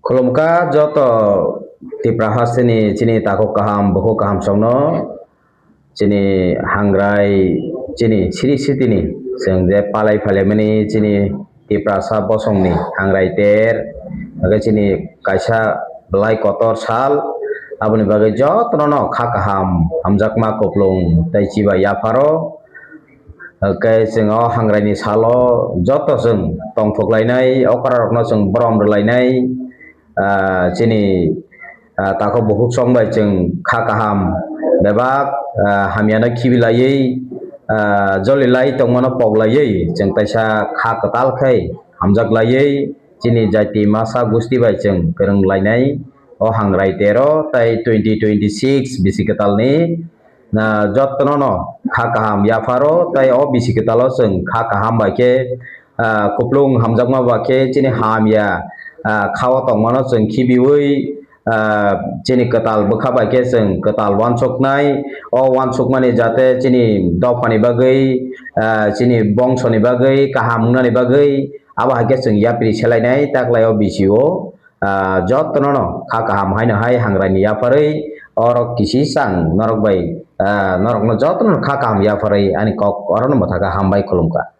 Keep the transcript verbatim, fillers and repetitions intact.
Khulumkha joto Tipra hasteni chini takhuk kaham, bukhuk kaham songno, chini hangrai, chini siri sitini chwng je palai phailaimani chini Tiprasa bosongni hangrai ter, hwnkhe chini kaisa belai kotor sal, aboni bagwi jotono kha kaham, hamjakma, kuplung tei chibai yapharo. Hwnkhe chwng o hangraini salo joto chwng tongthok lainai, okra rokno chwng borom rwlainai, ah, chini, ah, takhuk bukhuk song bai chwng kha kaham bebak, ah, hamyano khibi laiwi, ah, joli lai tongmano pok laiwi chwng kaisa kha kwtal khai hamjak laiwi chini jati masa gusti bai chwng kwrwng lainai o hangrai tero tei twenty twenty-six bisi kwtalni na jotono no kha kaham yapharo tei o bisi kwtalo chwng kha kaham bai khe, ah, kuplung hamjakma ba khe chini hamya, ah, khao tongmano chwng khibiwi, ah, chini kwtal bwkha bai khe chwng kwtal uansuknai. O uansukmani jate chini dophani bagwi, ah, chini bongsoni bagwi, kaham wngnani bagwi abo hai khe chwng yapri selainai taklai o bisio. Ah, jotono no kha kaham haino hai hangrai ni yapharwi orok kisi chang norok bai, ah, norok no jotono no kha kaham yapharwi ani kok orono mwthaka hambai khulumkha.